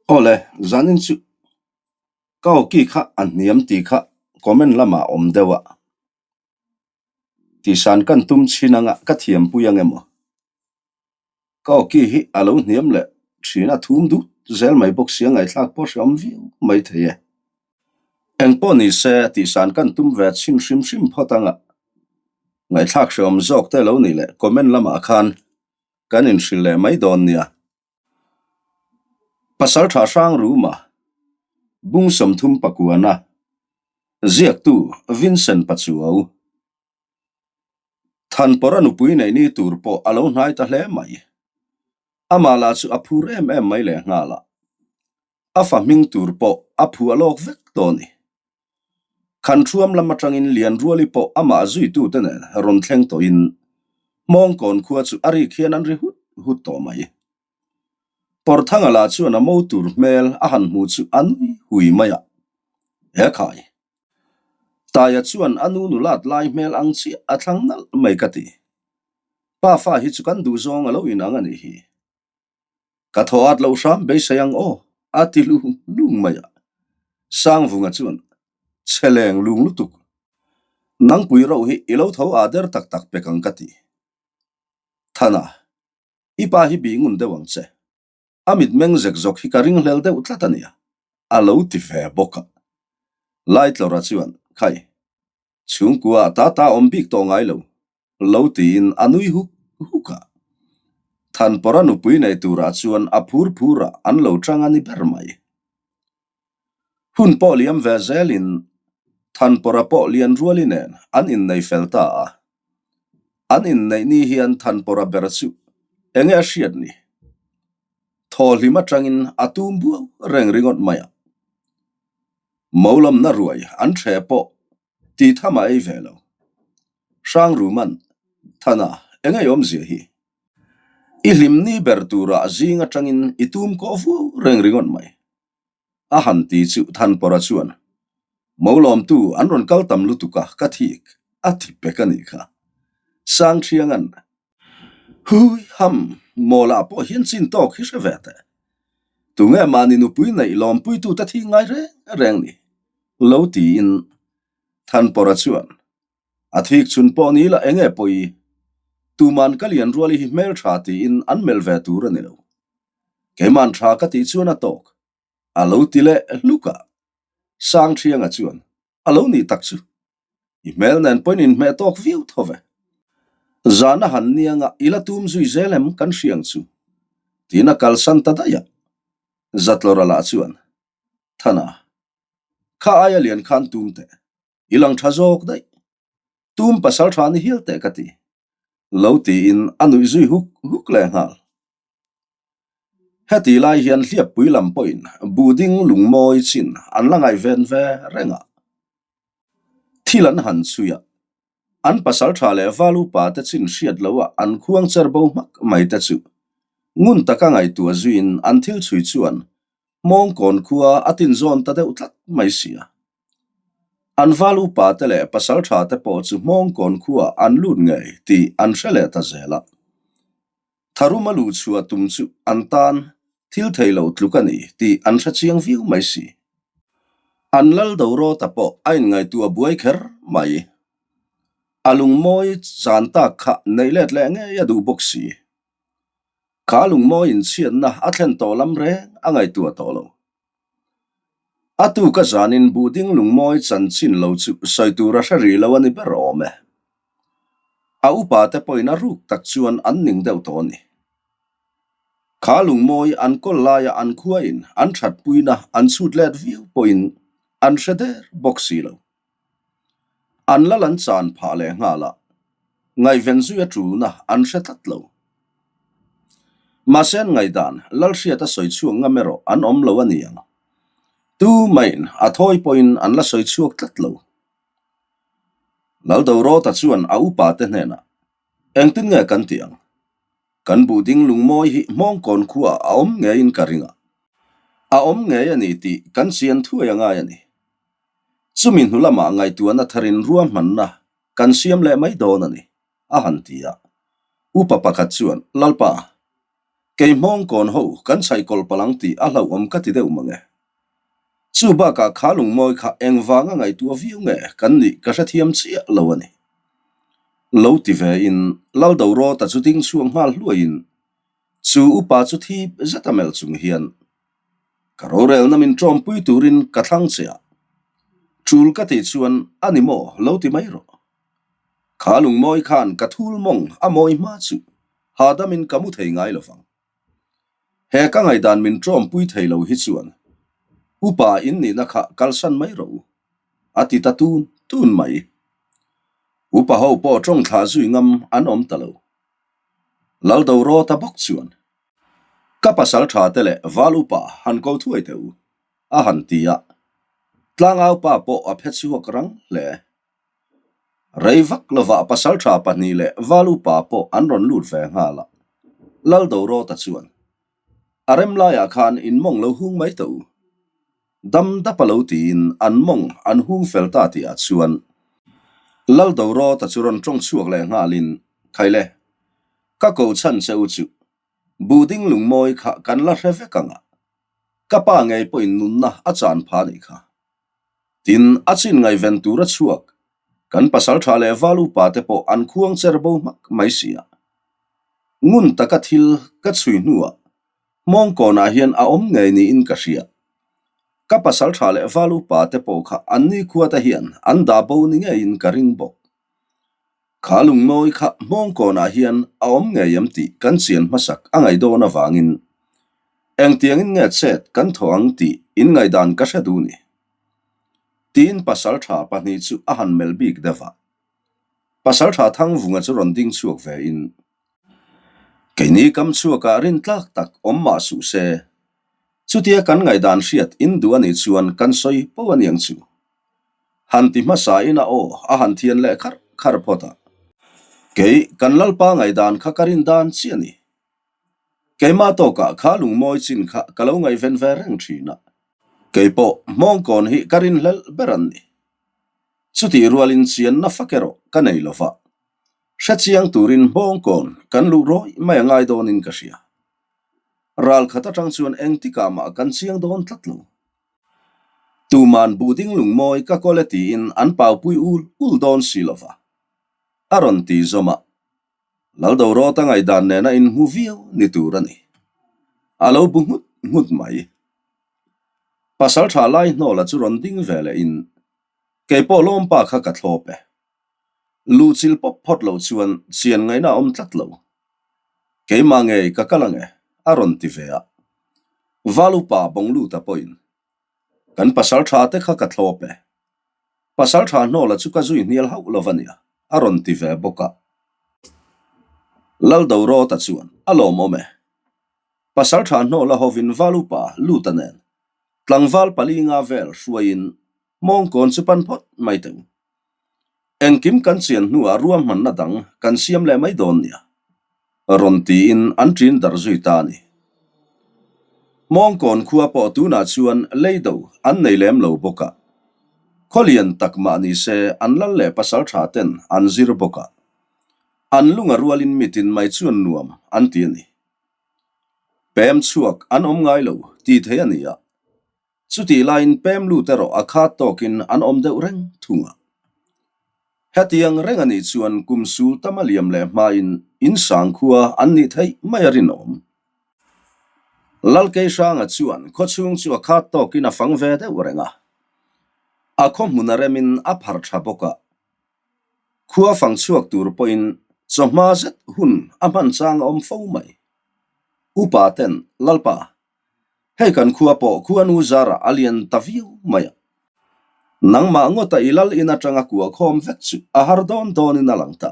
Awle, zanin chu ka awki kha a hniam tih kha comment lamah a awm deuh a. Tihsan kan tum chhin anga ka thiampui ang emaw? Ka awki hi a lo hniam leh thin a thum dut zel mai bawk sia ngaihthlak pawh hreawm viau mai thei e. Engpawh ni se tihsan kan tum ve chhin hrim hrim phawt anga ngaihthlak hreawm zawk te lo nih leh comment lamah khan kan inhrilh leh mai dawn nia. Pasal tha hrang ruma bung 39-a ziaktu Vincent Pachuau Thanpawra nupui neih ni tur pawh a lo hnai ta hle mai. Amah lah chu a phur em em mai lehnghal a, a fa hming tur pawh a phuah lawk vek tawh a ni. Khanṭhuam lam aṭangin Lianruali pawh amah zuitute nen rawn thleng tawhin Hmawngkawn khua chu a rik hian an ri hut hut tawh mai. Pawrthanga lah chuan a mo tur hmel a han hmu chu a nui hui mai a, He khai! Taia chuan a nu nulat lai hmel ang chiah a thlang nalh mai ka ti. Pa fa hi chu kan duh zawng a lo inang a nih hi. Ka thaw at loh hram beisei ang aw, a ti lung lung mai a. Sangvunga chuan, Chhe leng lung lutuk. Nangpui rauh hi i lo tho ah der tak tak pek ang ka ti. Thana, i pa hi bih ngun deuh ang che. A mitmeng zek zawk hi ka ringhlel deuh tlat a nia, a lo ti ve bawk a. Laitlawra chuan, Khai, Chhungkua a ta ta awm bik tawh ngai lo, lo tiin a nui huk huk a. Thanpawra nupui nei turah chuan a phur phurah an lo chang a ni ber mai. Hun pawh liam ve zelin Thanpawra pawh lian ruali nen an innei fel ta a. An inneih ni hian Thanpawra ber chu enge a hriat ni? Thawhlim atangin a tum buau reng ringawt mai a. Molamna ruai an ṭhe pawh ti tham a ei ve lo. Hrangruman, Thana, eng ei awmzia hi? I hlim ni ber turah zing atangin i tum kawh vuau reng ringawt mai. A han ti chu Thanpawra chuan, Molawmtu an rawn kal tam lutuk a, ka thik a ti pek a nih kha. Sangṭhianga'n, Hui ham, mawlah pawh hian chin tawk hi hre ve teh. Tunge mahni nupui neih lawmpuitute thi ngai reng reng ni? Lo tiin Thanpawra chuan, A thik chhun pawh ni la enge pawi? Tuman ka lian ruali hi hmeltha tiin an melh ve tur a ni lo. Keiman tha ka tih chuan a tawk. A lo ti leh hluk a. Sangṭhianga chuan, A lo nih tak chu. I hmel nen pawhin inhmeh tawk viau tho ve. Zan a han nianga i la tum zui zel em kan hriang chu? Tiin a kalsan ta daih a. Zatlawra lah chuan, Thana, kha aia lian khan tum teh. I lang tha zawk daih. Tum pasal tha ni hial teh ka ti. Lo tiin a nuih zui huk huk leh nghal. Heti lai hian hliappui lam pawhin buhding lungmawi chin an la ngaihven ve reng a. Thil an han chhui a, an pasal tha leh val upa te chin hriat loh a an khuang cher bo hmak mai te chu ngun taka ngaihtuah zuiin an thil chhui chuan Hmawngkawn khua a tinzawn ta deuh tlat mai si a. An val upa te leh pasal tha te pawh chu Hmawngkawn khua an lut ngei tih an hre leh ta zel a. Tharum a luh chhuah tum chu an tan thil thei lo tluk a ni tih an hre chiang viau mai si. An lal Dorawta pawh a inngaihtuah buai kher mai. A lungmawi chan tak kha neih let leh ngei a duh bawk si. Kha lungmawi inchhiatna a thlen tawh lam reng a ngaihtuah tawh lo. A tuka zanin buhding lungmawi chanchin lo chu sawi tur a hre rih lo a ni ber awm e. A upa te pawhin a ruk tak chuan an ning deuh tawh a ni. Kha lungmawi an kawl laia an khuain an thatpuina an chhut let viau pawhin an hre der bawk si lo. An lal an chan phah leh nghal a, ngaihven zui a tulna an hre tlat lo. Mahse an ngaihdan Lalhriata sawi chhuak ngam erawh an awm lo a ni ang. Tu maiin a thawi pawhin an la sawi chhuak tlat lo. Laldorawta chuan a upa te hnenah, Engtin nge kan tih ang? Kan buhding lungmawi hi Hmawngkawn khuaah a awm ngeiin ka ring a. A awm ngei a ni tih kan chian thuai a ngai a ni. Chumi hnu lamah ngaihtuahna tharin ruahmanna kan siam leh mai dawn a ni, a han ti a. Upa pakhat chuan, Lalpa, Kei hmawngkawn ho kan chhaih kawlh palh ang tih a hlauhawm ka ti deuh mang e. Chu bakah kha lungmawi kha engvanga ngaihtuah viau nge kan nih ka hrethiam chiah lo a ni. Lo ti ve in Laldorawta chu ding chhuak nghal hluaiin chu upa chu thip zet a melh chung hian ka rorelna min ṭawmpui turin ka thlang che a, ṭul ka tih chuan a ni maw lo ti mai rawh. Kha lungmawi khan ka thul mawng a mawi hma chu hahdamin ka mu thei ngai lo vang. He ka ngaihdan min ṭawmpui thei lo hi chuan upa in nihna kha kalsan mai rawh u, a ti ta tun tun mai. Upa ho pawh ṭawng thlah zui ngam an awm ta lo. Laldorawta bawk chuan, Ka pasal ṭha te leh val upa han ko thuai teh u, a han ti a. Tlangaupa pawh a phe chhuak rang hle. Rei vak lovah pasalṭha pahnih leh val upa pawh an rawn lut ve nghal a. Laldorawta chuan, A rem laiah khan in mawng lo hung mai teh u. Dam dap a lo tiin an mawng an hung fel ta tihah chuan Laldorawta chu rawn ṭawng chhuak leh nghalin, Khaile, ka ko chhan che u chu buh ding lungmawi kha kan la hre vek ang a, ka pa ngei pawhin nunna a chan pha nih kha. Tin, a chin ngaihven tur a chhuak. Kan pasal tha leh val upa te pawh an khuang cher bo hmak mai si a. Ngun taka thil ka chhui hnuah Hmawngkawnah hian a awm ngei niin ka hria. Ka pasal tha leh val upa te pawh kha an nikhua te hian an dah bo ni ngeiin ka ring bawk. Kha lungnawi kha Hmawngkawnah hian a awm ngei em tih kan chian hmasak a ngaih dawn avangin engtiangin nge chet kan thaw ang tih in ngaihdan ka hre duh ni. Tiin pasaltha pahnih chu a han melh bik deuh a. Pasaltha Thangvunga chu rawn ding chhuak ve in, Keini kam chhuakah rintlak tak awm mah suh se, chutia kan ngaihdan hriat in duh a nih chuan kan sawi poh a niang chu. Han ti hmasa in a aw a han thian leh kharh kharh phawt a. Kei kan Lalpa ngaihdan kha ka rin dan chiah a ni. Keimah tawkah kha lungmawi chin kha ka lo ngaihven ve reng thin a. Kei pawh hmawngkawn hi ka rinhlelh ber an ni. Chutih rualin chianna fak erawh ka nei lo va. Hrechiang turin hmawngkawn kan luh rawih mai a ngai dawnin ka hria. Ral khat atang chuan engtikah mah kan chiang dawn tlat lo. Tuman buh ding lungmawi ka kawl e tiin an paupui ul ul dawn si lo va, a rawn ti zawm a. Laldorawta ngaihdan nena inhmu viau ni tur a ni. A lo bu nghut nghut mai. Pasaltha Laihnawla chu rawn ding ve lehin, Keipawh lawmpa kha ka thlawp e. Luhchilh pawp phawt loh chuan chian ngaihna a awm tlat lo. Keimah ngei ka kal ang e, a rawn ti ve a. Val upa Bawngluta pawhin, Kan pasal tha te kha ka thlawp e. Pasal tha hnawla chu ka zui hnial hauh lo va nia, a rawn ti ve bawk a. Laldorawta chuan, A lawmawm e. Pasal tha hnawla hovin Val upa Luta nen tlangval pali nga vel hruaiin mawngkawn chu pan phawt mai teh u. Engkim kan chian hnuah ruahmanna dang kan siam leh mai dawn nia, rawn tiin an ṭin darh zui ta a ni. Mawngkawn khua pawh tunah chuan leido an nei lem lo bawk a, khaw lian tak mah ni se an lal leh pasalṭha ten an zir bawk a, an lunga rualin mitin mai chuan nuam an ti a ni. Pem chhuak an awm ngai lo tih thei a ni a. Chutih laiin pem lut erawh a khat tawkin an awm deuh reng thung a. Hetiang reng a nih chuan kum sul tam a liam leh hmain in sang khua an nih theih mai a rinawm. Lalkeihranga chuan khawchhung chu a khat tawkin a fang ve deuh reng a. A khaw hmun a remin a pharh tha bawk a. Khua fang chhuak tur pawhin chawhma zet hun a hman chang a awm fo mai. Upa ten, Lalpa, Hei kan khua pawh khuanu zarah a lian ta viau mai a. Nangmah ngawta i lal in atanga kua khawm vek chu a har dawn dawnin a lang ta.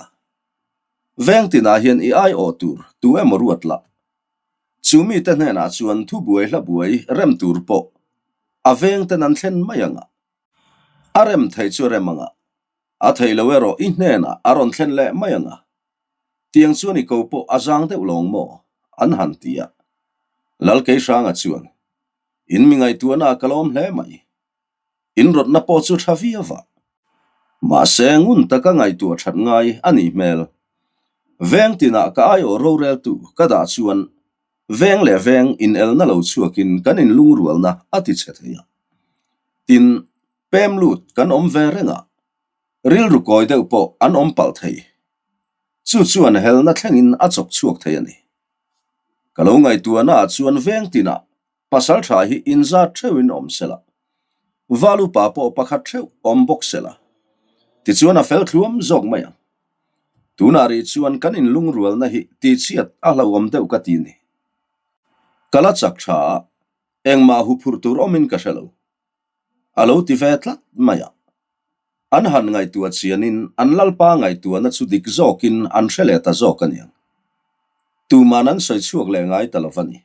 Veng tinah hian i aiawh tur tu emaw ruat lah. Chu mite hnenah chuan thu buai hla buai rem tur pawh a veng ten an thlen mai ang a. A rem theih chu a rem ang a, a theih lo erawh i hnenah a rawn thlen leh mai ang a. Tiang chuan i ko pawh a zang deuh lawng maw? an han ti a. Lalkeihranga chuan, In mi ngaihtuahna a kalawm hle mai. In rawtna pawh chu tha viau a. Mahse, ngun taka ngaihtuah that ngai a nih hmel. Veng tinah ka aiawh roreltu ka dah chuan. Veng leh veng inelna lo chhuakin kan inlungrualna a ti chhe thei a. Tin, pem lut kan awm ve reng a, rilru kawi deuh pawh an awm palh thei. Chu chuan helna thlengin a chawk chhuak thei a ni. Ka lo ngaihtuahna ah chuan veng tinah pasal tha hi inzat theuhin awm sela, val upa pawh pakhat theuh awm bawk sela, tichuan a fel thluam zawk mai ang. Tunah rih chuan kan inlungrualna hi tihchhiat a hlauhawm deuh ka ti ni. Ka la chak tha a, engmah huphurh tur awmin ka hre lo. A lo ti ve tlat mai a. An han ngaihtuah chianin an lalpa ngaihtuahna chu dik zawkin an hre leh ta zawk a niang. Tuman an sawi chhuak leh ngai ta lo va ni.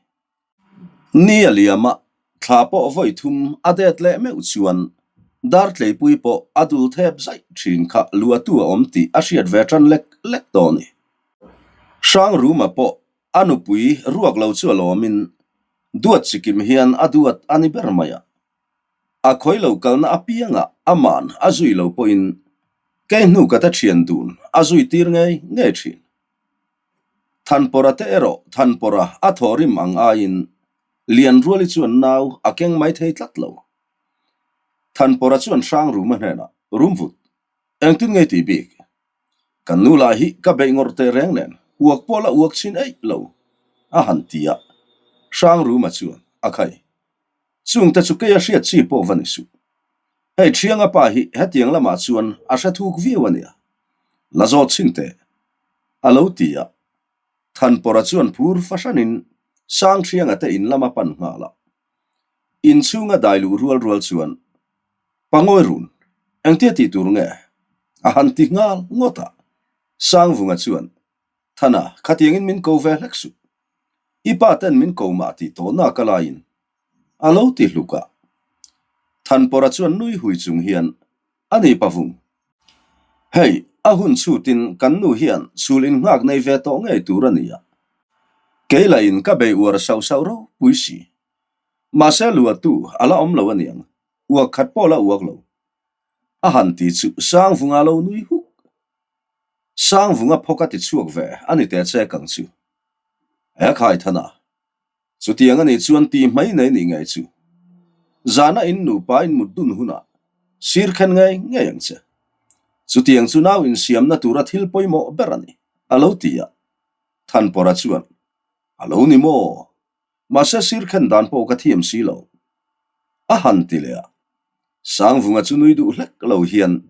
Ni a liam a, thla pawh vawi thum a det leh meuh chuan Dartleipui pawh a dul thep zaih thin kha luahtu a awm tih a hriat ve tan lek lek tawh a ni. Hrangruma pawh a nupui ruak lo chu a lawmin duat chikim hian a duat a ni ber mai a. A khawi lo kalna apiangah aman a zui lo pawhin kei hnu ka ta thian dun a zui tir ngei ngei thin. Thanpawra te erawh Thanpawra a thawhrim ang aiin Lianruali chuan nau a keng mai thei tlat lo. Thanpawra chuan Hrangruma hnenah, Rumvut, engtin ngei tih bik? Kan nu lah hi ka beih ngawrh teh reng nen uak pawh la uak chhin eih lo, a han ti a. Hrangruma chuan, A khai, chungte chu kei a hriat chi pawh va ni suh. Hei Thianga pa hi hetiang lamah chuan a hre thuk viau a nia. La zawt chhin teh, a lo ti a. Thanpawra chuan phur fahranin Sangthianga te in lama pan nghal a. Inchhunga dai luh rual rual chuan, Pangawi run, engtia tih tur nge? a han ti nghal ngawt a. Sangvunga chuan, Thana, khatiangin min ko ve hlek suh. I pa ten min ko mah tih tawh nak a laiin a lo ti hluk a. Thanpawra chuan nui hui chung hian, A ni pavung. Hei, a hun chhutin kan nu hian chhul innghak nei ve tawh ngei tur a ni a. Kei lahin ka bei uar sauh sauh ropui si. Mahse luahtu a la awm lo a niang, uak khat pawh la uak lo. A han ti chu Sangvunga lo nui huk. Sangvunga phawk a ti chhuak ve a ni teh che kang chu. He khai than a. Chutiang a nih chuan ti hmai nei nih ngei chu. Zana in nupa in mut dun hunah sir khen ngei ngei ang che. Chutiang chu nau insiamna tura thil pawimawh ber a ni, a lo ti a. Thanpawra chuan, A lo ni maw? Mahse sir khen dan pawh ka thiam si lo. A han ti leh a. Sangvunga chu nui duh hlek lo hian,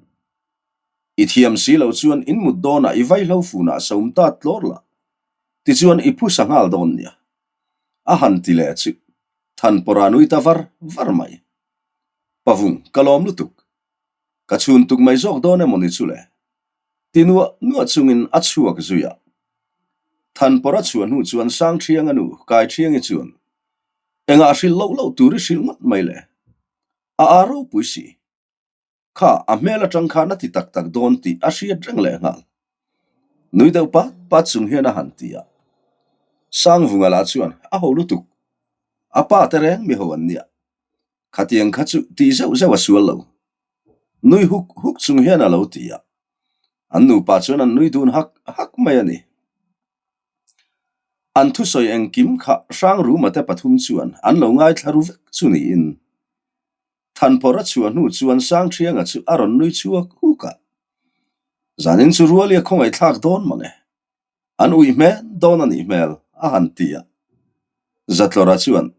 I thiam si lo chuan in mut dawnah i vaihlo funah saum tat tlawr la, tichuan i phusa nghal dawn nia. A han ti leh chu Thanpawra nui ta var var mai. Pavung, ka lawm lutuk. Ka chhun tuk mai zawk dawn emaw ni chu le? Ti nuah nuah chungin a chhuak zui a. Thanpawra chhuah hnu chuan Sangthianga nu Kaithiangi chuan, Engah hrilh loh loh tur i hrilh ngawt mai le? A â ropui si. Kha a hmel atang khan a ti tak tak dawn tih a hriat reng leh nghal. Nui deuh pat pat chung hian a han ti a. Sangvunga lah chuan a ho lutuk. A pa te reng mi ho an nia. Khatiang kha chu tih zeuh zeuh a sual lo. Nui huk huk chung hian a lo ti a. An nupa chuan an nui dun hak hak mai a ni. An thusawi engkim kha Hrangruma te pathum chuan an lo ngaithla ru vek chu niin. Thanpawrh a chhuah hnu chuan Sangthianga chu a rawn nui chhuak huk a. Zanin chu Ruali a khawngaihthlak dawn mang e. An uih hmel dawn a nih hmel, a han ti a. Zatlawra chuan,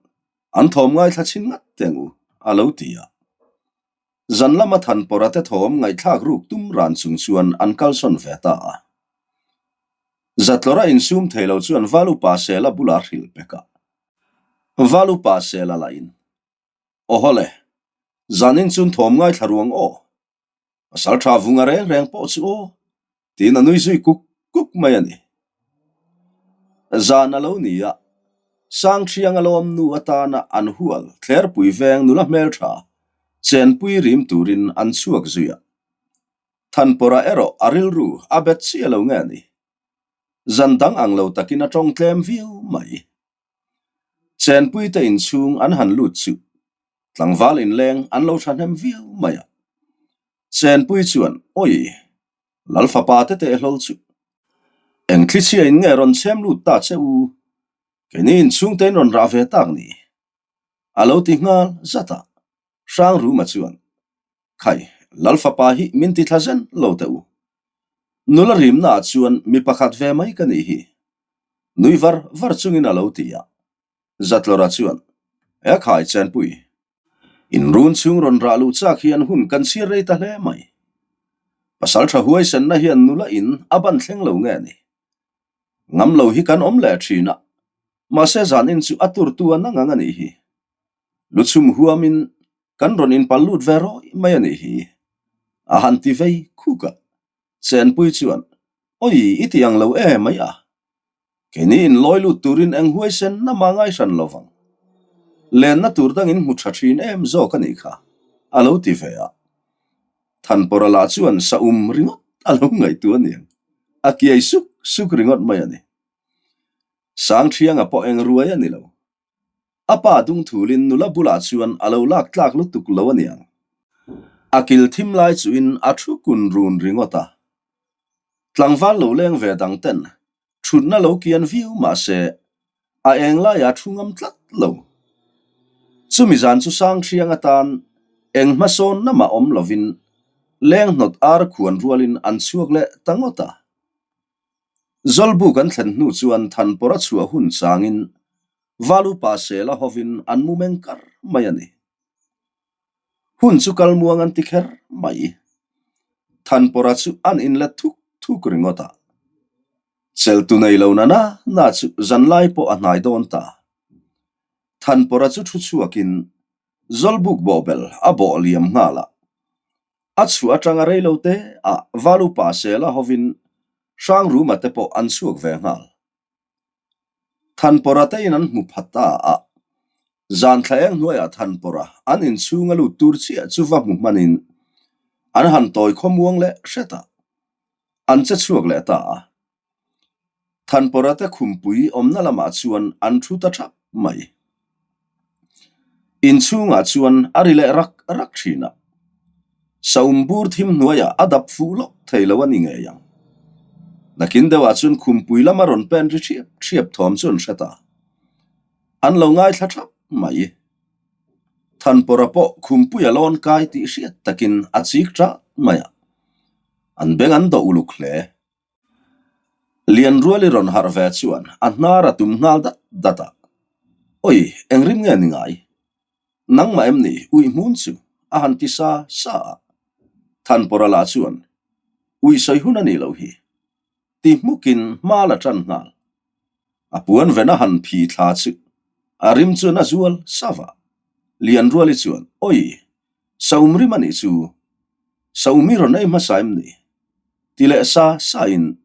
An thawm ngaithla chhin ngat teng u, a lo ti a. Zan lama Thanpawrha te thawm ngaihthlak ruk tum ran chung chuan an kalsawn ve ta a. Zatlawra insum thei lo chuan Valupa Sela bulah hrilh pek a. Valupa Sela lahin, Awhawle, zanin chun thawm ngaithla ruang aw. Pasal tha vunga reng reng pawh chu aw, tiin a nui zui kuk kuk mai a ni. Zan a lo ni a, Sangthianga lawm nu atana an hual thlerpui veng nula hmeltha chenpui rim turin an chhuak zui a. Thanpawrha erawh a rilru a bet chiah lo nge a ni. Zan dang ang lo takin a tawng tlem viau mai. Chenpuite inchhung an han lut chu tlangval inleng an lo thahnem viau mai a. Chenpui chuan, Awi! Lal fapa te teh hlawl chu. Eng thlichhia in nge rawn chhem lut ta che u? Keini inchhungte in rawn rah ve tak ni? A lo ti nghal zat a. Hrangruma chuan, Khai, Lal fapa hi min ti thla zen lo teh u. Nula rimna ah chuan mi pakhat ve mai ka nih hi. Nui var var chungin a lo ti a. Zatlawra chuan, E khai Chenpui, in run chhung rawn rah luh chak hian hun kan chhiar rei ta hle mai. Pasal tha huaisenna hian nula in a ban thleng lo nge ni? Ngam lo hi kan awm leh thin a, mahse zanin chu a turtu a nang ang a nih hi. Luchhum huamin kan rawn inpal lut ve rawih mai a nih hi. A han ti vei khuk a, Chenpui chuan, Awi i ti ang lo e mai a. Keini inlawi lut turin eng huaisen na mah ngai hran lo vang. Lenna tur dangin hmu tha thin em zawk a nih kha, a lo ti ve a. Thanpawra lah chuan sa um ringawt a lo ngaihtuah a niang, a kiai suk suk ringawt mai a ni. Sangthianga pawh eng ruai a ni lo. A pa dungthulin nula bulah chuan a lo lak tlak lutuk lo a niang. A kil thim lai chuin a thu kun run ringawt a. Tlangval lo leng ve dang ten thutna lo kian viau mah se a eng laiah thu ngam tlat lo. Chumi zan chu Sangthiang atan eng hmasawn namah awm lovin leng hnawt ar khuan rualin an chhuak leh ta ngawt a. Zawlbuk an thlen hnu chuan Thanpawra chhuah hun changin Valupa Sela hovin an mu meng kar mai a ni. Hun chu kal muang an ti kher mai. Thanpawra chu an inlet thuk thuk ringawt a. Cheltu nei lo na na na chu zanlai pawh a hnai dawn ta. Thanpawra chu thu chhuakin Zawlbuk bawhbel a bawh liam nghal a. A chhuah atanga rei lo te ah Valupa Sela hovin Hrangruma te pawh an chhuak ve nghal. Thanpawra te in an hmu pha ta a, zan thla eng hnuaiah Thanpawra an inchhung a lut tur chiah chu va hmu hmanin an han tawi khawmuang leh hret a, an che chhuak leh ta a. Thanpawra te khumpui awmna lamah chuan an thu ta thap mai. Inchhungah chuan a ri leh rak rak thin a, Saum bur thim hnuaiah a dap fuh lawk thei lo a ni ngei ang. Nakin deuhah chuan khumpui lama rawn pen ri thiap thiap thawm chu an hre ta. An lo ngaithla thap mai. Thanpawra pawh khumpui a lawn kai tih hriat takin a chik ṭah mai a, an beng an dawh uluk hle. Lianruali rawn harh ve chuan a hnar a tum nghal dat dat a, Awi, eng rim nge ni ngai? Nangmah em ni uih hmun chu? a han ti sa sa a. Thanpawra lah chuan, Uih sawi hun a nih loh hi. Ti hmukin hma la tan nghal. A puan ven a han phi thla chu a rim chuan a zual sa va. Lianruali chuan, Awi, Saum rim a nih chu. Saumi rawn ei hmasa em ni? Ti leh sa sa in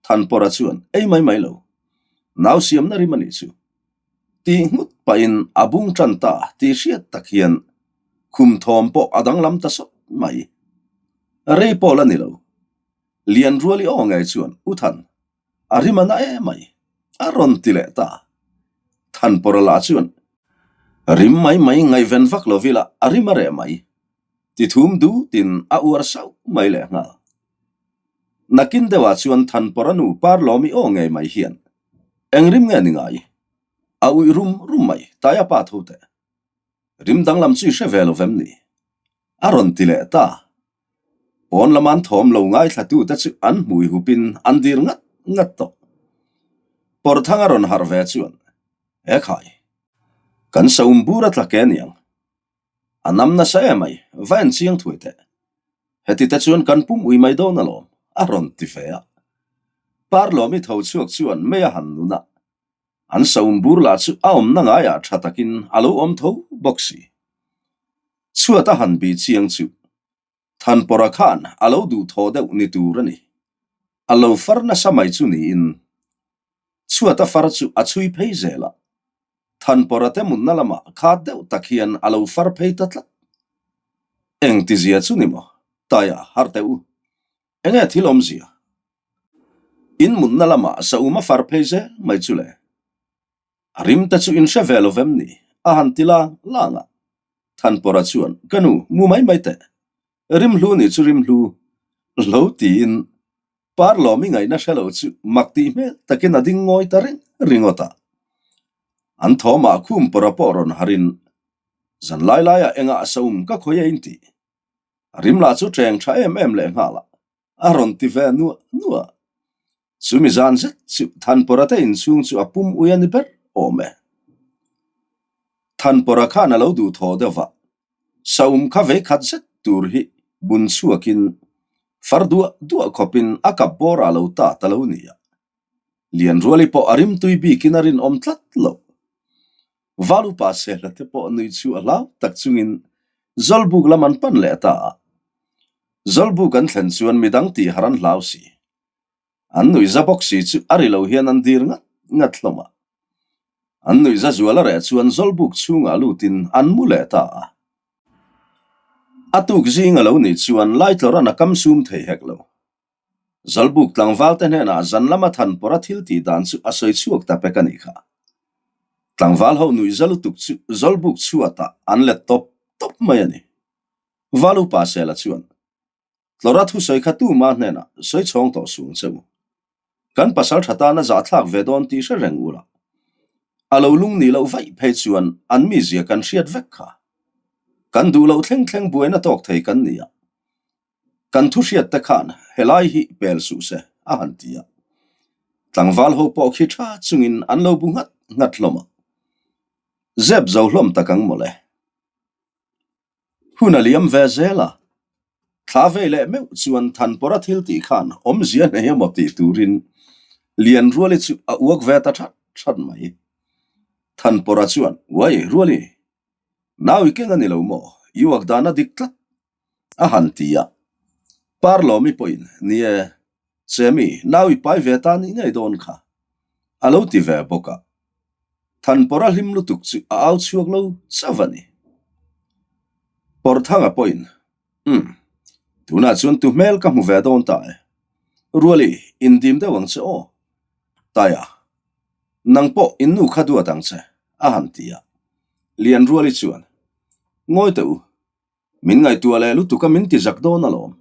Thanpawra chuan ei mai mai lo. Nau siamna rim a nih chu. Tih nghut pahin a bung tan ta tih hriat tak hian khum thawm pawh a danglam ta sawt mai. Rei pawh la ni lo. Lianruali aw ngei chuan U Than, a rim a na em mai, a rawn ti leh ta. Thanpawra lah chuan Rim mai mai ngaihven vak lo vila a rim a reh mai. Ti thum dutin a uar sauh mai leh nghal. Nakin deuhah chuan Thanpawra nu Parlawmi aw ngei mai hian eng rim nge ni ngai? A uih rum rum mai, Taia pa tho teh. Rim danglam chu i hre ve lo vem ni? A rawn ti leh ta. Pawn lama an thawm lo ngaithlatute chu an hmui hupin an dir ngat ngat tawh. Pawrthang a rawn harh ve chuan, He khai, kan saum bur a tla ke aniang. A nam nasa em ai, va en chiang thuai teh. Heti te chuan kan pum ui mai dawn alawm, a rawn ti ve a. Parlawmi tho chhuak chuan mei a han nun a. An saum bur lah chu a awmna ngaiah tha takin a lo awm tho bawk si. Chhuat a han bih chiang chu Thanpawra khan a lo duh thaw deuh ni tur a ni. A lo far nasa mai chu niin chhuat a far chu a chhui phei zel a. Thanpawra te mutna lamah khat deuh tak hian a lo far phei ta tlat. Engtizia chu ni maw? Taia har teh u. Enge thil awmzia? In mutna lamah saum a far phei zel mai chu le. A rim te chu in hre ve lo vem ni? A han ti lang lang a. Thanpawra chuan, Ka nu, mu mai mai teh. Rimhlu nih chu rimhlu lo tiin Parlawmi ngaihna hre lo chu mak tih hmel takin a ding ngawi ta reng ringawt a. An thawmah khum pawra pawh rawn harin, Zan lai laiah engah saum ka khawi a inti. A rim lah chu ṭeng ṭha em em lehnghal a, a rawn ti ve nuah nuah. Chumi zan zet chu Thanpawra te inchhung chu a pum ui a ni ber awm e. Thanpawra khan a lo duh thaw deuh va, saum kha vei khat zet tur hi bun chhuakin far duah duah khawpin a kap bawr ah lo ta ta lo nia. Lianruali pawh a rimtui bikin a rinawm tlat lo. Valupa Sehla te pawh nui chu a hlau tak chungin Zawlbuk lam an pan leh ta a. Zawlbuk an thlen chuan midang tih har an hlau si. An nuihza bawk si chu a ri lo hian an dir ngat ngat hlawm a. An nuihza zual a reh chuan Zawlbuk chhungah lutin an mu leh ta a. A tuk zing a lo nih chuan Laitlawran a kam sum thei hek lo. Zawlbuk tlangval te hnenah zan lama Thanpawra thil tih dan chu a sawi chhuak ta pek a nih kha. Tlangval ho nuihza lutuk chu Zawlbuk chhuatah an let tawp tawp mai a ni. Valupa Sela chuan, Tlawra thusawi kha tuma hnenah sawi chhawng tawh suh ang che u. Kan pasal tha tana zahthlak ve dawn tih hre reng ula. A lo lung nih loh vaih phei chuan an mizia kan hriat vek kha. Kan duh loh thleng thleng buaina tawk thei kan ni a. Kan thu hriat te khan helai hi pel suh se, a han ti a. Tlangval ho pawh khi tha chungin an lo bu nghat nghat hlawm a. Zep zo hlawm tak ang mawle. Hun a liam ve zel a, thla vei leh meuh chuan Thanpawra thil tih khan awmzia nei emaw tih turin Lianruali chu a uak ve ta that that mai. Thanpawra chuan, Uai, Ruali, nau i keng a ni lo maw? I uak dan a dik tlat a han ti a. Parlawmi pawhin, Ni e, Chemi, nau i pai ve ta nih ngei dawn kha, a lo ti ve bawk a. Thanpawra hlim lutuk chu a au chhuak lo chauh a ni. Pawrthanga pawhin, Umm, tunah chuan tu hmel ka hmu ve dawn ta e. Ruali, indim deuh ang che aw. Taia, nang pawh innu kha duat ang che, a han ti a. Lianruali chuan, Ngawi teh u, Min ngaihtuah leh lutuk a min ti zak dawn alawm.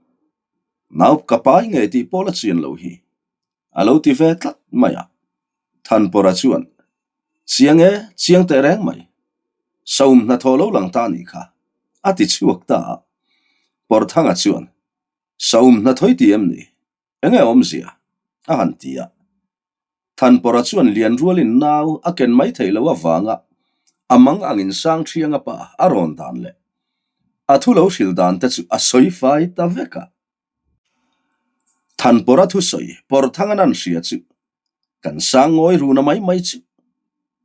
Nau ka pai ngei tih pawh la chian lo hi. A lo ti ve tlat mai a. Thanpawra chuan, Chiang e, chiang teh reng mai. Saum hnathawh lo lang ta nih kha. A ti chhuak ta a. Pawrthanga chuan, Saum hnathawih ti em ni? Enge awmzia? a han ti a. Thanpawra chuan Lianrualin nau a ken mai theih loh avanga a mang angin Sangthianga pa a rawn dan leh a thu lo hril dan te chu a sawi fai ta vek a. Thanpawra thusawi Pawrthangan an hria chu kan sang ngawi runa mai mai chu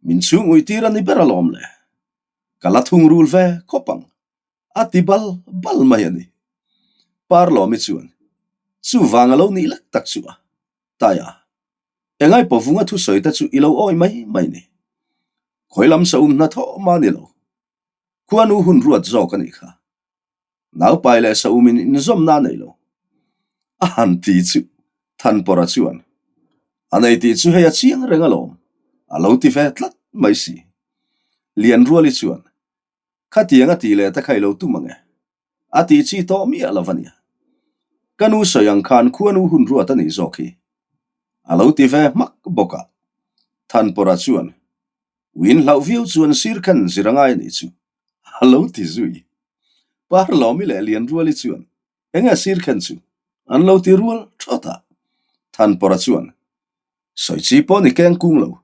min chhung uitir a ni ber alawm le, ka la thungrul ve khawp ang. A ti bal bal mai a ni. Parlawmi chuan, Chuvang a lo nih lek tak chu a, Taia, engai pawvunga thusawi te chu i lo awi mai mai ni. Khawi lam sa um hna thawh mah ni lo. Khuanu hun ruat zawk a nih kha. Naupai leh sa umin inzawmna a nei lo. A han ti chu Thanpawra chuan, A nei tih chu hei a chiang reng alawm, a lo ti ve tlat mai si. Lianruali chuan, Khatiang a tih leh ta kha i lo tum ang e. A tih chi tawh miah lo a nia. Ka nu sawi ang khan khuanu hun ruat a nih zawk hi. A lo ti ve hmak bawk a. Thanpawra chuan, Uin hlauh viau chuan sir khan zir a ngai a nih chu. A lo ti zui. Parlawmi leh Lianruali chuan, Enge sir khen chu? An lo ti rual thawt a. Thanpawra chuan, Sawi chi pawh ni keng kung lo,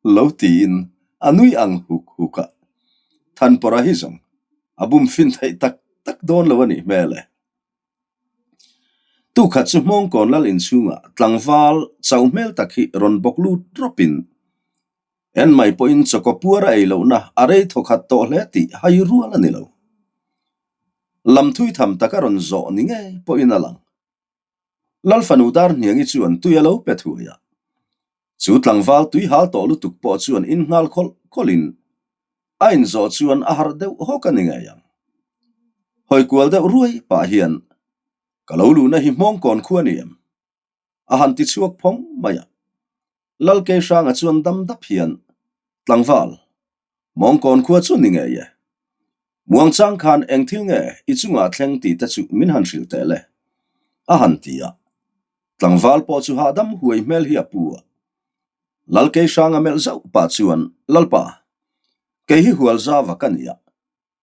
lo tiin a nui ang huk huk a. Thanpawra hi zawng a bum fin theih tak tak dawn lo a nih hmel e. Tukhat chu Hmawngkawn lal inchhungah tlangval chau hmel tak hi rawn bawk lut rawpin en mai pawhin chawkaw puar a ei lohna a rei thawkhat tawh hle tih hai rual a ni lo. Lam thui tham tak a rawn zawh ni ngei pawhin a lang. Lalfanu Darhniangi chuan tui a lo pe thuai a. Chu tlangval tui hal tawh lutuk pawh chuan in nghal khawlh khawlhin a inzawh chuan a harh deuh hawk a ni ngei ang. Hawi kual deuh ruai pah hian, Ka lo luhna hi hmawngkawn khu a ni em? A han ti chhuak phawng mai a. Lalkei hranga chuan dam dap hian, Tlangval, Mawngkawn khua chu ni ngei e. Muangchang khan eng thil nge i chungah thleng tih te chu min han hrilh teh le, a han ti a. Tlangval pawh chu hahdam huai hmel hi a pu a. Lalkei hranga melh zauh pah chuan, Lalpa! Kei hi Hualzava ka ni a,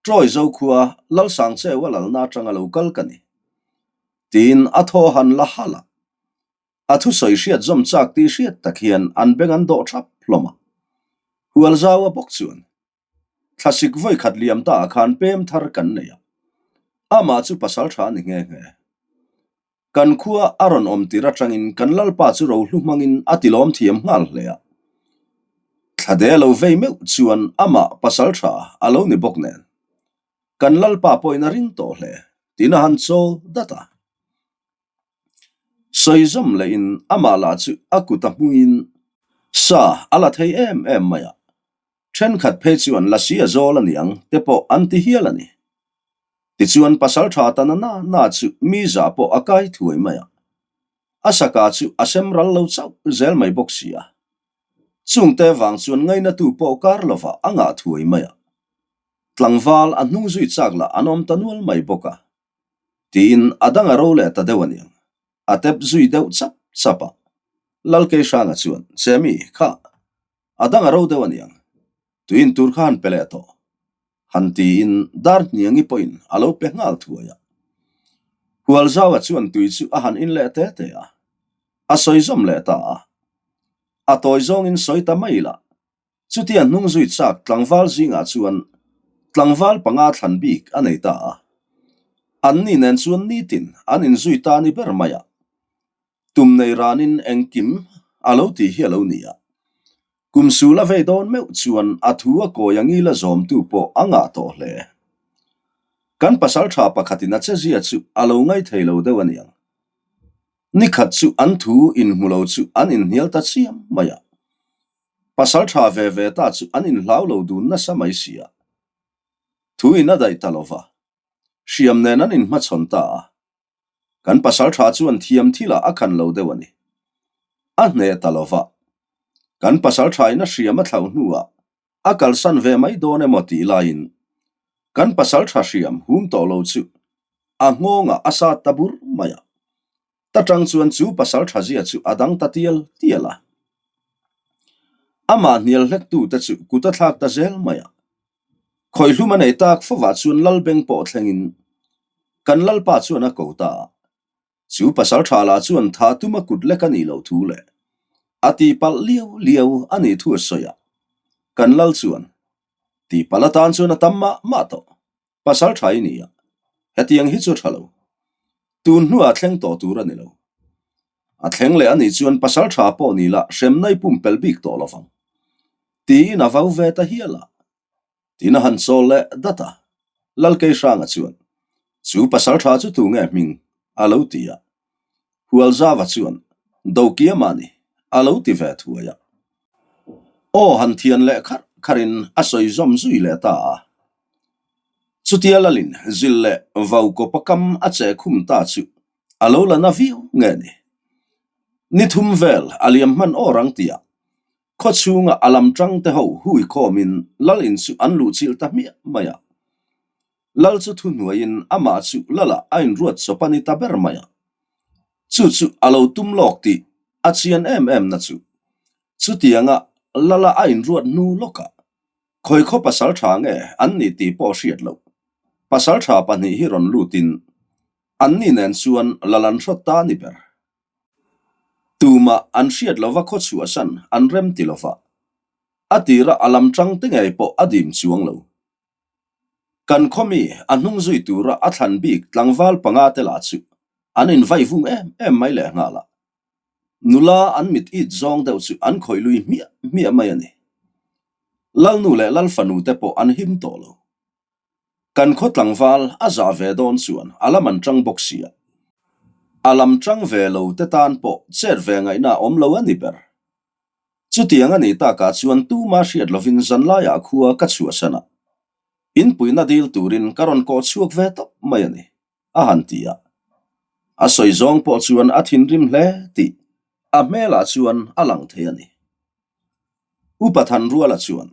Troy Zokhua Lalsangcheua lalna atanga lo kal ka ni. Tiin a thaw han la halh a. A thusawi hriat zawm chak tih hriat tak hian an beng an dawh thap hlawm a. Hualzaua bawk chuan, Thlasik vawi khat liam ta ah khan pem thar kan nei a. Amah chu pasal tha a ni nghe nghe. Kan khua a rawn awm tir atangin kan lalpa chu rohlu hmangin a tilawm thiam nghal hle a. Thlade lo vei meuh chuan amah pasal tha a lo ni bawk nen. Kan lalpa pawhin a ring tawh hle tiin a han chawl dat a. Sawi zawm lehin amah lah chu a kut a hmungin sa a la thei em em mai a, thenkhat phei chuan lasi a zawl a niang te pawh an ti hial a ni. Tichuan pasal tha ta na na na chu mi zah pawh a kai thuai mai a, a saka chu a sem ral lo chauh zel mai bawk si a. Chungte vang chuan ngainatu pawh kar lovah a ngah thuai mai a, tlangval a hnung zui chak lah an awm ta nual mai bawk a. Tiin a dang a ro leh ta deuh a niang. A tep zui deuh chap chap a. Lalkeihranga chuan, Chemi, kha, a dang a ro deuh a niang. Tuin tur kha han pe leh tawh. Han tiin dar hniangi pawhin a lo pe nghal thuai a. Hualzaua chuan tui chu a han in leh te te a. A sawi zawm leh ta a. A tawi zawngin sawi ta mai la. Chutia hnung zui chak tlangval zingah chuan tlangval panga thlan bik a nei ta a. Anni nen chuan nitin an inzui ta ni ber mai a. Tum nei ranin engkim a lo tih hi a lo ni a. Kum sul a vei dawn meuh chuan a thu a kawi a ngila zawmtu pawh a ngah tawh hle. Kan pasaltha pakhatin a chezia chu a lo ngaithei lo deuh a niang. Nikhat chu an thu inhmu lo chu an inhnial ta chiam mai a. Pasal tha ve ve ta chu an inhlau lo dun nasa mai si a. Thu in a daih ta lo va. Hriam nen an inhmachhawn ta a. Kan pasal tha chuan thiam thil ah a khan lo deuh a ni. A hneh ta lo va. Kan pasal tha in a hriam a thlauh hnuah a kalsan ve mai dawn emaw tih laiin kan pasal tha hriam hum tawh lo chu a nghawngah a sat ta bur mai a. Ta tang chuan chu pasal tha zia chu a dang ta tial tial a. Amah hnial hlek tu te chu kut a thlak ta zel mai a. Khawihlum a nei tak fovah chuan Lalbeng pawh thlengin kan Lalpa chuan a ko ta a. Chu pasal tha lah chuan tha tuma kut lek a nih loh thu leh a tihpalh liau liau a nih thu a sawi a. Kan lal chuan tihpalh atan chuan a tam mah mah tawh. Pasal tha i ni a, hetiang hi chu tha lo. Tun hnuah thleng tawh tur a ni lo. A thleng leh a nih chuan pasal tha pawh ni lah hremna i pumpelh bik tawh lo vang. Tiin a vau ve ta hial a. Tiin a han chawl leh dat a. Lalkeihranga chuan, Chu pasal tha chu tu nge hming? a lo ti a. Hualzava chuan, Dokiama ni, a lo ti ve thuai a. Aw han thian leh kharh kharhin a sawi zawm zui leh ta a. Chutia lalin zil leh vau kawpa kam a che khum ta chu a lo la na viau nge ni? Ni thum vel a liam hman awr ang tia khaw chhunga a lam tang te ho hui khawmin lal in chu an luh chilh ta hmiah mai a. Lal chu thuhnuaiin amah chu lalah a inruat chawp a ni ta ber mai a. Chu chu a lo tum lawk tih a chian em em na chu. Chutianga lala a inruat hnu lawkah Khawi khaw pasal tha nge an ni tih pawh hriat loh. Pasal tha pahnih hi rawn lutin anni nen chuan lal an hrawt ta ni ber. Tumah an hriat lova khaw chhuahsan an rem ti lova, a tira a lam tang te ngei pawh a dim chuang lo. Kan khaw mi a hnung zui tura a thlan bik tlangval panga te lah chu an invai vung em em mai lehnghal a. Nula an mit it zawng deuh chu an khawih lui hmiah hmiah mai a ni. Lalnu leh Lalfanu te pawh an him tawh lo. Kan khaw tlangval a zah ve dawn chuan a lam an tang bawk sia. A lam tang ve lo te tan pawh chet ve ngaihna a awm lo a ni ber. Chutiang a nih takah chuan tuma hriat lovin zanlaiah khua ka chhuahsan a. Inpuina dil turin ka rawn kawh chhuak ve tawp mai a ni. a han ti a. A sawi zawng pawh chuan a thinrim hle tih a hmelah chuan a lang thei a ni. Upa Thanruala chuan,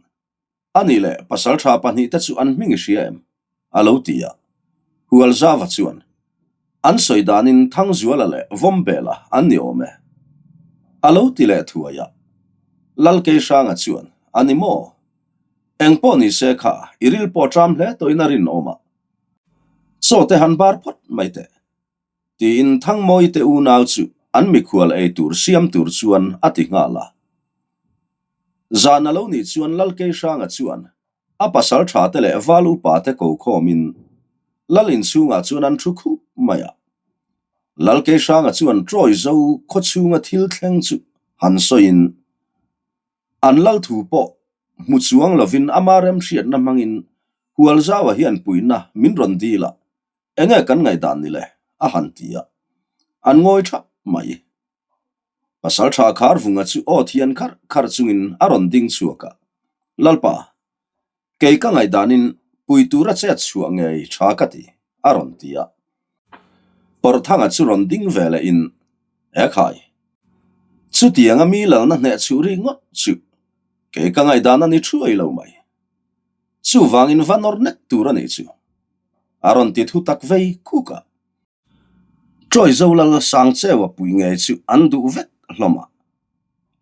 A nih leh pasaltha pahnihte chu an hming i hria em? a lo ti a. Hualzava chuan, An sawi danin Thangzuala leh Vawmbela an ni awm e. A lo ti leh thuai a. Lalkeihranga chuan, A ni maw? Engpawh ni se kha i ril pawh ṭam hle tawhin a rinawm a, chaw te han bar phawt mai teh, tiin Thangmawii te unau chu an mikhual ei tur siam tur chuan a ti nghal a. Zan a lo nih chuan Lalkeihranga chuan a pasal tha te leh val upa te ko khawmin Lal inchhungah chuan an thu khup mai a. Lalkeihranga chuan Troy zo khaw chhunga thil thleng chu han sawiin An lal thu pawh hmu chuang lovin ama remhriatna hmangin Hualzaua hian puihna min rawn dil a, enge kan ngaihdan ni le? a han ti a, an ngawi thap mai. Pasaltha Kharvunga chu aw thian kharh kharh chungin a rawn ding chhuak a, Lalpa, Kei ka ngaihdanin pui tura chet chhuah ngei tha ka ti, a rawn ti a. Pawrhthanga chu rawn ding ve lehin, He khai, chutianga mi lalna hneh chhuh ri ngawt chu kei ka ngaihdan a ni thuai lo mai. Chuvangin va nawr nek tur a nih chu, a rawn ti thu tak vei khuk a. Ṭawi zo lal Sangcheua pui ngei chu an duh vek hlawm a.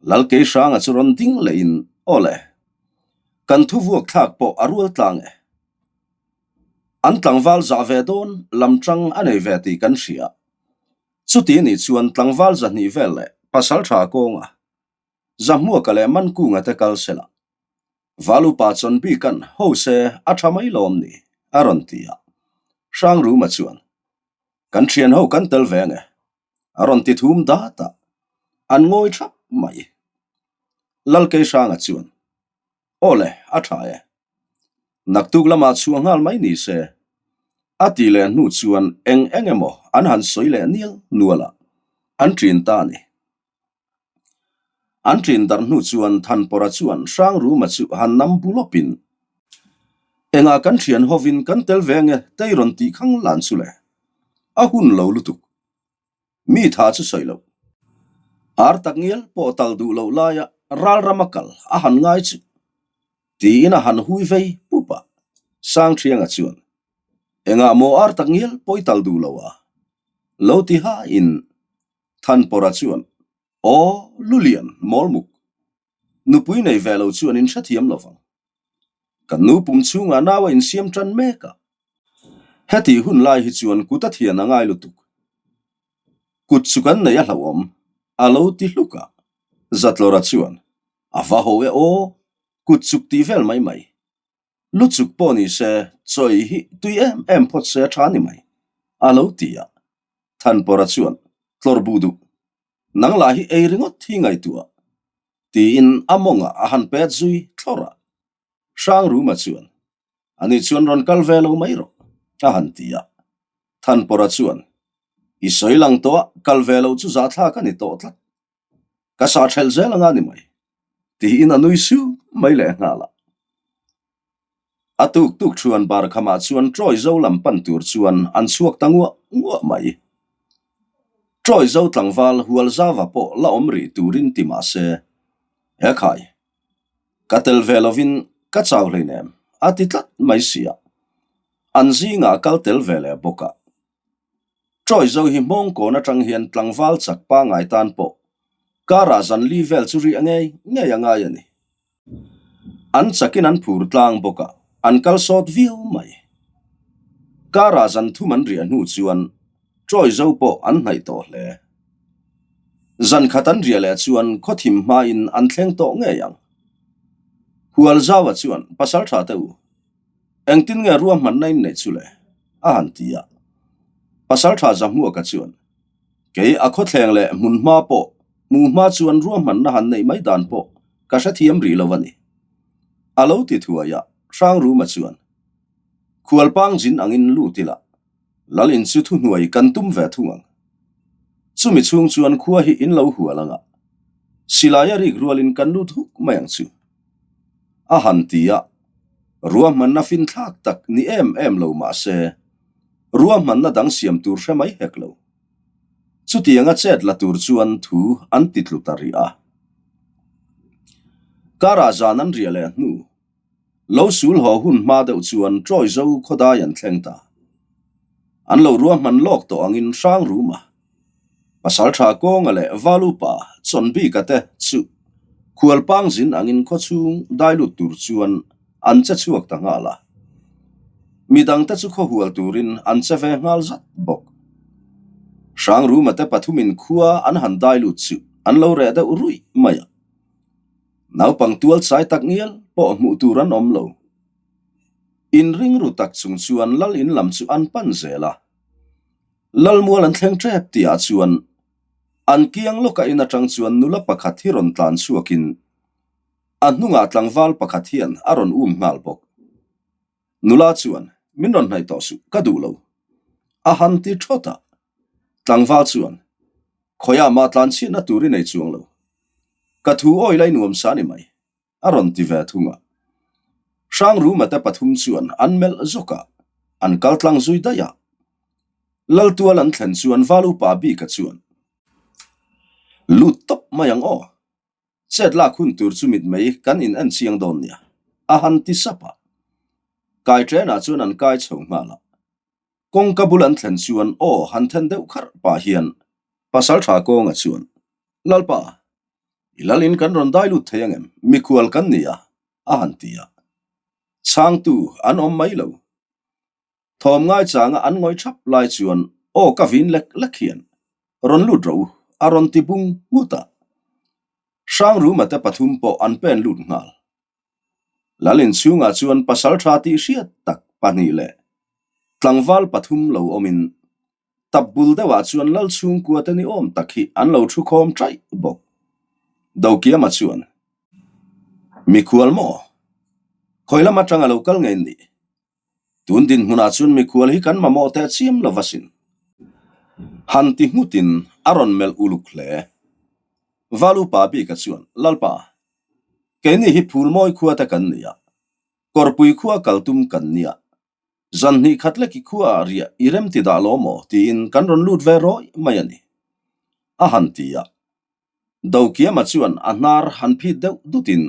Lal Keihranga chu rawn ding lehin, Aw le, kan thu vuak thlak pawh a rual tlang e. An tlangval zah ve dawn lam ṭang a nei ve tih kan hria. Chuti nih chuan tlangval zahnih vel leh pasalṭha kawnga Zahmuaka leh Mankunga te kal sela, Valupa Chawnbikan ho se a tha mai lawm ni? a rawn ti a. Hrangruma chuan, Kan thian ho kan tel ve nge? a rawn ti thum dat a, an ngawi thap mai. Lalkeihranga chuan, Aw le, a tha e. Naktuk lamah chhuah nghal mai ni se. A ti leh hnu chuan eng eng emaw an han sawi leh nial nual a, an ṭin ta a ni. An ṭin darh hnu chuan Thanpawra chuan Hrangruma chu han nam bu lawpin, Engah kan ṭhian hovin kan tel ve nge tei rawn tih khang lan chu le? A hun lo lutuk. Mi tha chu sawi loh. Ar tak ngial pawh tal duh loh laia ral rama kal a han ngai chu tiin a han hui vei pup a. Sangṭhianga chuan, Engah maw ar tak ngial pawh i tal duh lo a? Lo ti hain Thanpawra chuan, Aw, Lulian, Mawlmuk, nupui nei ve lo chuan in hrethiam lo vang. Kan nu pum chhungah nau a insiam tan mek a. Heti hun lai hi chuan kut a thian a ngai lutuk. Kut chu kan nei a hlauhawm, a lo ti hluk a. Zatlawra chuan, A va ho e aw, kut chuk tih vel mai mai. Lu chuk pawh ni se, chawi hi tui em em phawt se a tha ni mai, a lo ti a. Thanpawra chuan, Tlawr bu duh, nang lah hi ei ringawt hi ngaihtuah, tiin a mawngah a han pet zui thlawr a. Hrangruma chuan, Ani chuan rawn kal ve lo mai rawh, a han ti a. Thanpawra chuan, I sawi lang tawh a, kal ve lo chu zahthlak a ni tawh tlat. Ka sa ṭhelh zel anga ni mai, tiin a nui siu mai leh nghal a. A tuk tuk thuan bar khamah chuan Troy zo lam pan tur chuan an chhuak ta nguah nguah mai. Troy zo tlangval Hualzava pawh la awm rih turin ti mah se, He khai, ka tel ve lovin ka chau hleinem, a ti tlat mai sia. An zingah kal tel ve leh bawk a. Troy zo hi hmawngkawn atang hian tlangval chak pangngai tan pawh karah zan li vel chu riah ngei ngei a ngai a ni. An chakin an phur tlang bawk a, an kal sawt viau mai. Karah zan thum an riah hnu chuan Troy zo pawh an hnaih tawh hle. Zan khat an riah leh chuan khawthim hmain an thleng tawh ngei ang. Hualzaua chuan Pasaltha te u, Engtin nge ruahmanna in neih chu le? a han ti a. Pasaltha Zahmuaka chuan, Kei a khawthleng leh hmunhma pawh hmuhma chuan ruahmanna han neih mai dan pawh ka hrethiam rih lo a ni. A lo ti thuai a, Hrangruma chuan, Khualpang zin angin lut ila, Lal in chu thuhnuai kan tum ve thung ang. Chumi chhung chuan khua hi in lo hual anga, silai a rik rualin kan lut huk mai ang chu. A han ti a, ruahmanna finthlak tak ni em em lo mah se, ruahmanna dang siam tur hre mai hek lo. Chutianga chet la tur chuan thu an ti tlu ta rih a. Karah zan an riah leh hnu, lo sul haw hun hma deuh chuan Troy zo khawdai an thleng ta. An lo ruahman lawk tawh angin hrang rum a. Pasaltha Kawnga leh Valupa Chawnbika te chu khualpang zin angin khawchhung dai lut tur chuan. an che chhuak ta nghal a. Midangte chu khaw hual turin an che ve nghal zat bawk. Hrangruma te pathumin khua an han dai lut chu an lo reh deuh ruih mai a. Naupang tual chai tak ngial pawh hmuh tur an awm lo. Inring ru tak chung chuan lal in lam chu an pan zel a. Lalmual an thleng tep tihah chuan an kiang lawka in atang chuan nula pakhat hi rawn tlan chhuakin a hnungah tlangval pakhat hian a rawn um nghal bawk. Nula chuan, Min rawn hnaih tawh suh, ka duh lo. A han ti thawt a. Tlangval chuan, Khawiah mah tlan chhiatna tur i nei chuang lo. Ka thu awi lai nuam sa ni mai. a rawn ti ve thung a. Hrangruma te pathum chuan an melh zawk a, an kal tlang zui daih a. Laltual an thlen chuan Valupa bika chuan, Lut tawp mai ang aw, chet lak hun tur chu mitmei kan in en chiang dawn nia, a han ti sap a. Kai ṭenah chuan an kai chho nghal a. Kawngka bul an thlen chuan aw han then deuh kharh pah hian Pasalṭha kawnga chuan, Lalpa, I lalin kan rawn dai lut thei angem? Mikhual kan ni a, a han ti a. Chhangtu an awm mai lo. Thawm ngaichanga an ngawi thap lai chuan aw ka vin lek lek hian rawn lut rawh u, a rawn ti bung nghut a. Hrangruma te pathum pawh an pen lut nghal. Lalin chhungah chuan pasal tha tih hriat tak pahnih leh tlangval pathum lo awmin Tap bul deuhah chuan lal chhungkua te ni awm tak hi an lo thu khawm ṭaih bawk. Dokiama chuan, Mikhual maw? Khawi lam aṭang a lo kal ngei nih? Tun dinhmunah chuan mikhual hi kan mamawh teh chiam lo asin. Han ti nghutin a rawn melh uluk hle. Valupa bika chuan, Lalpa, keini hi Phulmawi khua te kan ni a, Kawrpui khua kal tum kan nia, Zan hnih khat lek i khua ah riah i rem ti dah lo maw tiin kan rawn lut ve rawih mai a ni. A han ti a. Dokiama chuan a hnar han phit deuh dutin,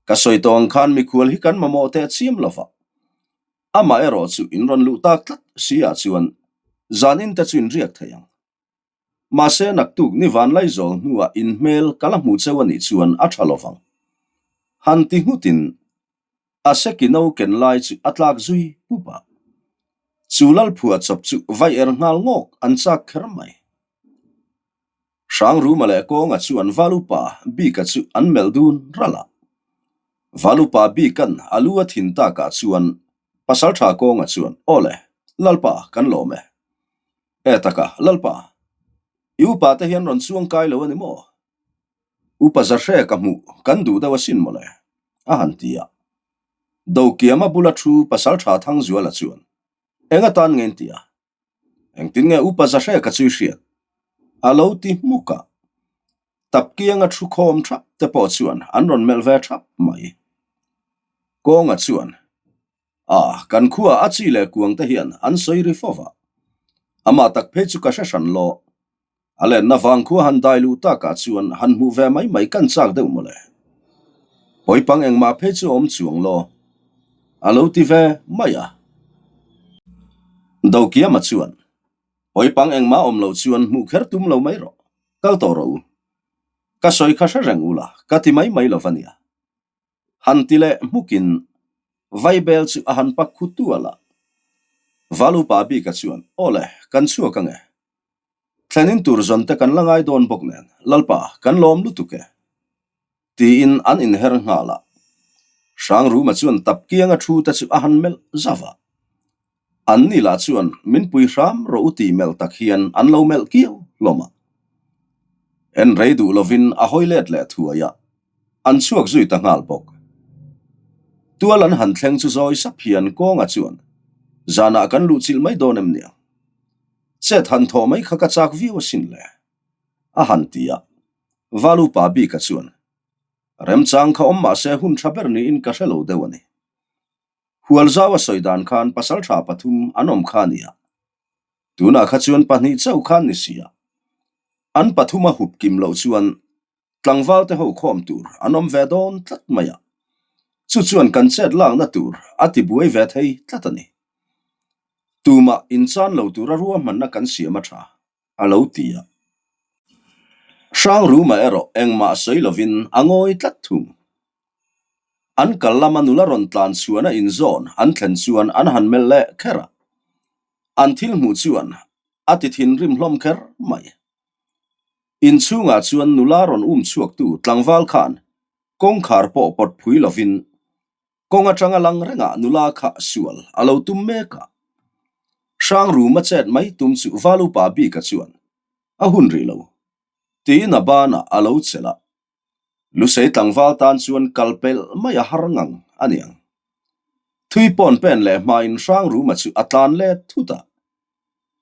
Ka sawi tawh ang khan mikhual hi kan mamawh teh chiam lo va. Amah erawh chu in rawn luh tak tlat si ah chuan zan in te chu in riak thei ang. Mahse naktuk ni vanlaizawl hnuah in hmel ka la hmu cheu a nih chuan a tha lo vang. Han ti nghutin a seki no ken lai chu a tlak zui pup a. Chu lalphua chawp chu vai er nghal ngawk an chak kher mai. Hrangruma leh Kawnga chuan Valupa bika chu an melh dun ralh a. Valupa bikan a lu a thin takah chuan Pasaltha Kawnga chuan, Aw le, Lalpa kan lawm e. E taka, Lalpa, i upa te hian rawn chuang kai lo a ni maw? Upa Zahre ka hmuh kan duh deuh asin mawle, a han ti a. Dokiama bula thu Pasaltha Thangzuala chuan, Eng atan nge in ti a? Engtin nge Upa Zahre ka chui hriat? A lo ti hmuk a. Tapkianga thu khawm thap te pawh chuan an rawn melh ve thap mai. Kawnga chuan, A, kan khua a chi leh kuang te hian an sawi ri fo va. Amah tak phei chu ka hre hran lo. A lenna vang khua han dai luh takah chuan han hmuh ve mai mai kan chak deuh mawle. Pawipang engmah phei chu a awm chuang lo. A lo ti ve mai a. Dokiama chuan, Pawipang engmah awm loh chuan hmuh kher tum lo mai rawh. Kal tawh rawh u. Ka sawi kha hre reng ula, ka ti mai mai lo va nia. Han ti leh hmukin Vaibel chu a han pak khu tual a. Valupa bika chuan, Aw le, kan chhuak ange. Thlenin tur zawn te kan la ngai dawn bawk nen, Lalpa, kan lawm lutuk e. Tiin an inher nghal a. Hrangruma chuan tap kianga thu te chu a han melh zauh a. An ni lah chuan min pui hram rawh u tih melh tak hian an lo melh kiau hlawm a. En rei duh lovin a hawi let leh thuai a, an chhuak zui ta nghal bawk. Tual an han thleng chu zawi sap hian kawnga chuan zanah kan luh chilh mai dawn em niang? Chet han thawh mai kha ka chak viau asin le, a han ti a. Valupa bika chuan remchang kha awm mahse hun tha ber niin ka hre lo deuh a ni. Hualzau a sawi dan khan pasaltha pathum an awm kha a nia. Tunah kha chuan pahnih chauh khan ni sia. An pathum a hup kim loh chuan tlangval te ho khawm tur an awm ve dawn tlat mai a. Chu chuan kan chet lakna tur a ti buai ve thei tlat a ni. Tumah inchan lo tura ruahmanna kan siam a tha, a lo ti a. Hrangruma erawh engmah sawi lovin a ngawi tlat thung. An kal lama nula rawn tlan chhuahna inzawn an thlen chuan an han melh leh kher a. An thil hmuh chuan a ti thinrim hlawm kher mai. Inchhungah chuan nula rawn um chhuaktu tlangval khan kawngkhar pawh pawt phui lovin kawng atanga lang rengah nula kha sual a lo tum mek a. Hrangruma chet mai tum chu Valupa bika chuan a hun rih lo tiin a banah a lo chelh a. Lusei tlangval tan chuan kal pelh mai a har ngang a niang. Thui pawn pen leh hmain Hrangruma chu a tlan let thut a.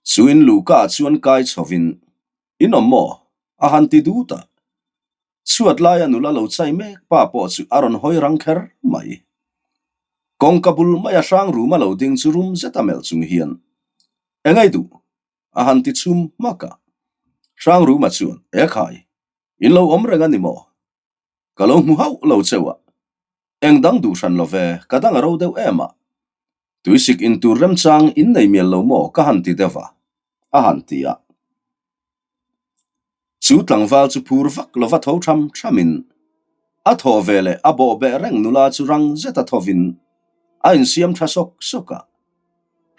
Chu in luhka ah chuan kai chhovin, In awm maw? a han ti dut a. Chhuat laia nula lo chai mek pa pawh chu a rawn hawi rang kher mai. Kawngka bul maia Hrangruma lo ding chu rum zeta melh chung hian, Engei duh? a han ti chhum hmak a. Hrangruma chuan, Ekhai, In lo awm reng a ni maw? Ka lo hmu hauh lo cheu a. Eng dang duh hran lo ve, ka dang a ro deuh em a. Tuisik in tur remchang in nei mial lo maw ka han ti deuh a, a han ti a. Chu tlangval chu phur vak lova tho tham thamin a thawh ve leh a bawh beh reng nula chu rang zeta thovin a insiam tha sawk sawk a.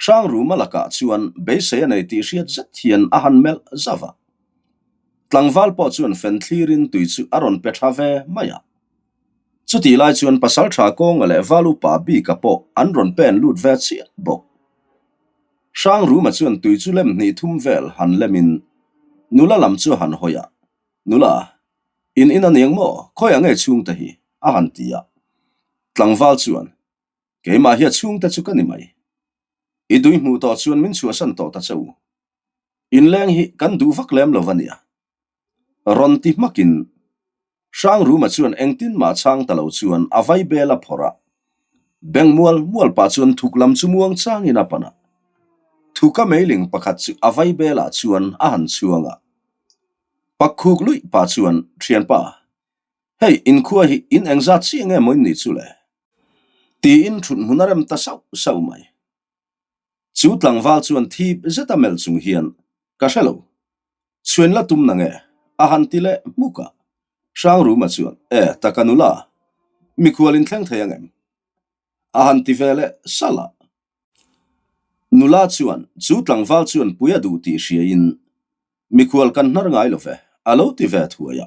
Hrangruma lakah chuan beisei a nei tih hriat zet hian a han melh zauh a. Tlangval pawh chuan fen thlirin tui chu a rawn pe tha ve mai a. Chutih lai chuan Pasaltha Kawnga leh Valupa bika pawh an rawn pen lut ve chiah bawk. Hrangruma chuan tui chu lem hnih thum vel han lemin nula lam chu a han hawi a, Nula, in in a niang maw? Khawiah nge chhungte hi? a han ti a. Tlangval chuan, Keimah hi a chhungte chu ka ni mai. I dui hmuh tawh chuan min chhuahsan tawh ta che u. Inleng hi kan duh vak lem lo va nia. Rawn ti hmakin Hrangruma chuan engtin mah chhang ta lo chuan a vai bel a phawrh a. Beng mual mual pah chuan thuk lam chu muang changin a pan a. Thuka meiling pakhat chu a vai belah chuan a han chhuang a. Pak khuk luih pah chuan, Thianpa, hei inkhua hi in engzat chiah nge maw in nih chu le? Tiin thut hmun a rem ta sauh sauh mai. Chu tlangval chuan thip zeta melh chung hian, Ka hre lo. Chhuin la tum na nge? a han ti leh hmuk a. Hrangruma chuan, E, taka nula, mikhual in thleng thei ang em? a han ti ve leh salh a. Nula chuan chu tlangval chuan pui a duh tih hriain, Mikhual kan hnar ngai lo ve, a lo ti ve thuai a.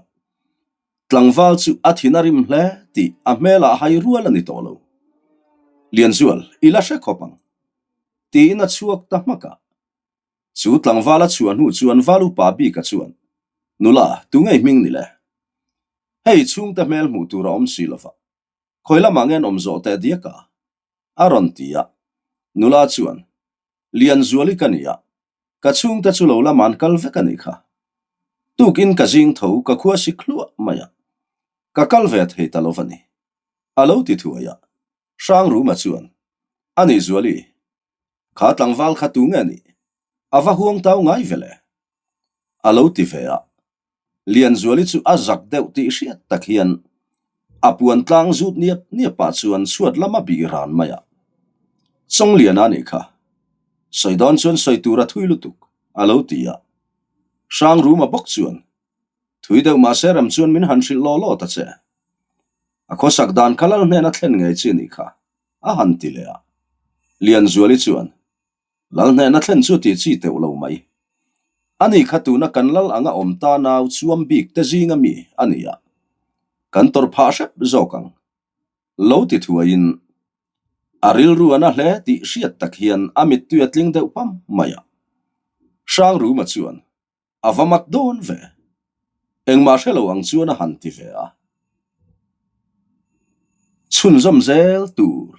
Tlangval chu a thin a rim hle tih a hmelah hai rual a ni tawh lo. Lianzual, i la hre khawp ang, tiin a chhuak ta hmak a. Chu tlangval a chhuah hnu chuan val upa bika chuan, Nula, tu ngei hming ni le? Hei chhungte hmel hmuh tur a awm si lo va, khawi lamah nge an awm zawh teh diak a? A rawn ti a. Nula chuan, Lianzuali ka ni a, ka chhungte chu lo lamah an kal vek a nih kha. Tukin ka zing tho ka khua sik hluah mai a, ka kal ve thei ta lo va ni. A lo ti thuai a, Hrangruma chuan, A nih Zuali, kha tlangval kha tu nge nih? A va huang tau ngai ve le? A lo ti ve a. Lianzuali chu a zak deuh tih hriat tak hian a puan tlang zut niap niap pah chuan chhuat lam a bih ran mai a. Chawngliana a nih kha. Sawi dawn chuan sawi tur a thui lutuk, a lo ti a. Hrangruma bawk chuan, Thui deuh mahse rem chuan min han hrilh law law ta che. A khawsak dan kha lal hnena thlen ngei chi a nih kha, a han ti leh a. Lianzuali chuan, Lal hnehna thlen chu ti chi teuh lo mai. Ani kha tuna kan lal anga awm ta nau chuam bik te zinga mi a ni a, kan tawrh phah hrep zawk ang. Lo ti thuaiin a rilru a na hle tih hriat tak hian a mittui a tling deuh pam mai a. Hrangruma chuan A va mak dawn ve. Engmah hre lo ang chuan a han ti ve a. Chhunzawm zel tur.